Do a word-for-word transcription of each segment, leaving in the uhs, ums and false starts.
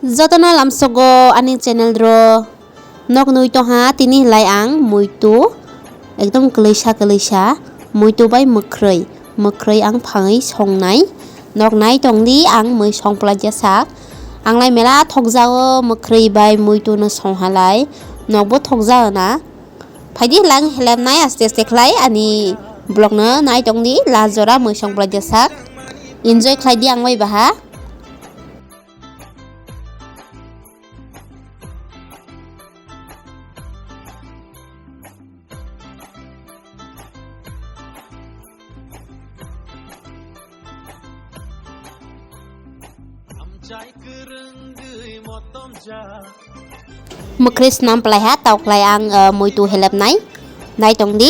Jotono lamsogo ani channel ro. Nok nui tongha tini lai ang muitu. Ekdom kwlwisa kwlwisa. Muitu bai mwkhwrwi. Mwkhwrwi ang phangwi songnai. Nok nai tongdi ang mui songphlai jasak. Ang lai mela thokjao mwkhwrwi bai muitu no songhalai. Nokbo thokjao na. Phaidi lang helepnai aste aste khlai ani vlog no nai tongdi last jora mui songphlai jasak. Enjoy khlaidi ang bai baha. Mwkhwrwi snam phlaiha, tauklai ang, uh, muitu helepnai. Nai tongdi.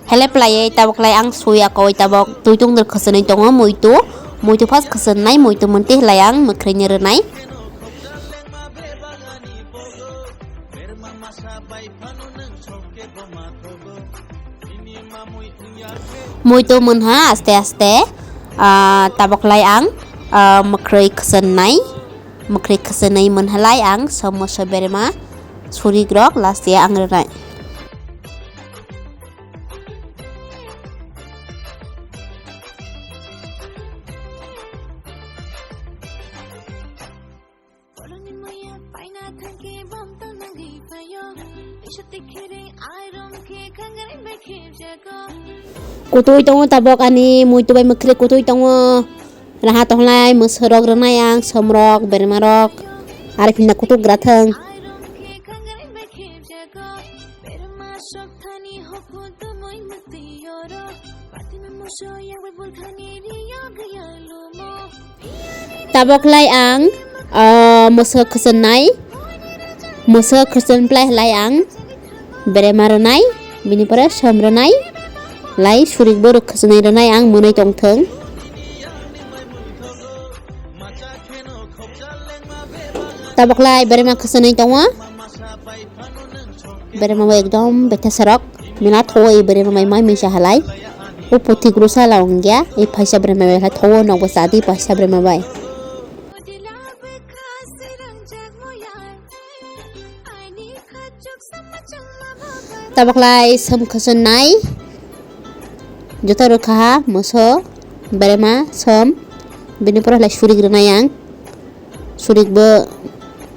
Helep laiye tabok lai ang sui akoi tabok tui tungdir khwswnwi tongo muitu. Muitu phas khwswnnai muitu mwntwi lai ang mwkhwrwini rwnai. Muitu mwnha aste aste, ah, tabok lai ang, ah, mwkhwrwi khwswnnai, mwkhwrwi khwswnnai mwnhalai ang somo soberma surik rok last ye ang rwnai. Kutui tongo tabok ani muitu bai mwkhwrwi kutui tongo. Raha tonglai mwswrok rwnai ang somrok bermarok. Ari phinda kutuk grathwng. Tabok lai ang, ah, mwswk khwswnnai, mwswk khwswn plai lai ang, berema rwnai, bini pore som rwnai, lai surik borok khwswnwi rwnai ang mwnwi tongthwng. Tabok lai berema khwswnwi tongo. Berema bai ekdom betha serok. Mela tho e berema bai mai misa halai. O puthi grusa la ongya. E phaisa berema bai tho o nokbo sadi phaisa berema bai. Tabok lai som khosonnai. Joto rwkha ha moso berema som. Bini pore lai surik rwnai ang. Surik bo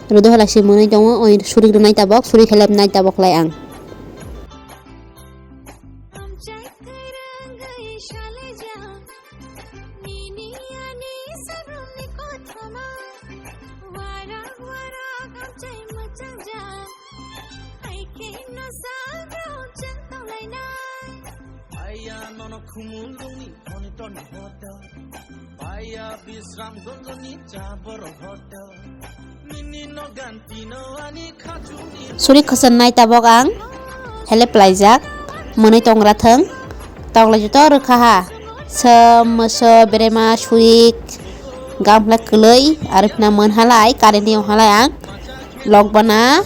rwdo hala se mwnwi tongo, oi surik rwnai tabok, surik helep nai tabok lai ang. Suri khosonnai tabok ang helep laijak, mwnwi tongra thwng. Toklai joto rwkha ha, sum, moso, berema, surik, gamla kwlwi, aro phina mwnhalai, current ni onghalai ang. Lokbana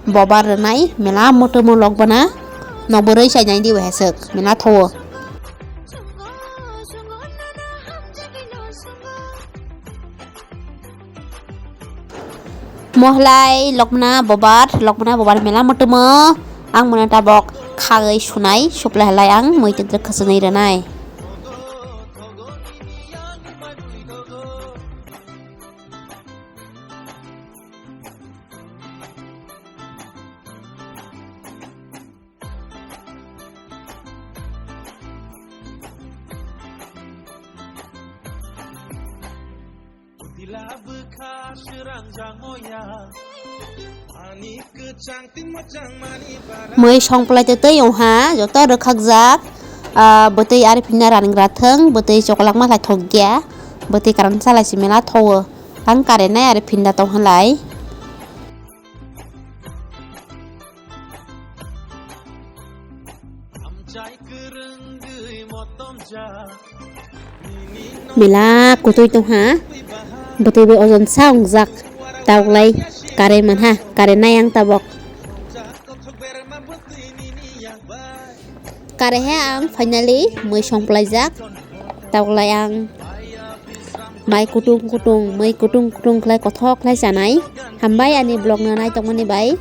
bobar rwnai, mela motomo lokbana, nokbo rwi chainai di waheswk, mela thowo. Mohlai lokbana bobar, lokbana bobar mela motomo, ang mona tabok khagwi sunai, suplai halai ang, mui tedre khwswnwi rwnai. Mui songplai tei tei ongha, joto rwkhakjak, ah, bwtwi ari phina ranigra thwng, bwtwi chokolakma lai thokya, bwtwi karan salai si mela thowo. Ang karenai ari phinda tonghalai. Mela kutui tongha, bwtwi bai ojon sa wngjak. Taklai kare manha, kare nai ang tabok. Kare he ang finally mui songplaijak. Taklai ang mai kutung kutung, mui kutung kutung khlai kothok khlai chanai. Hambai ani vlog no naitokmani bai.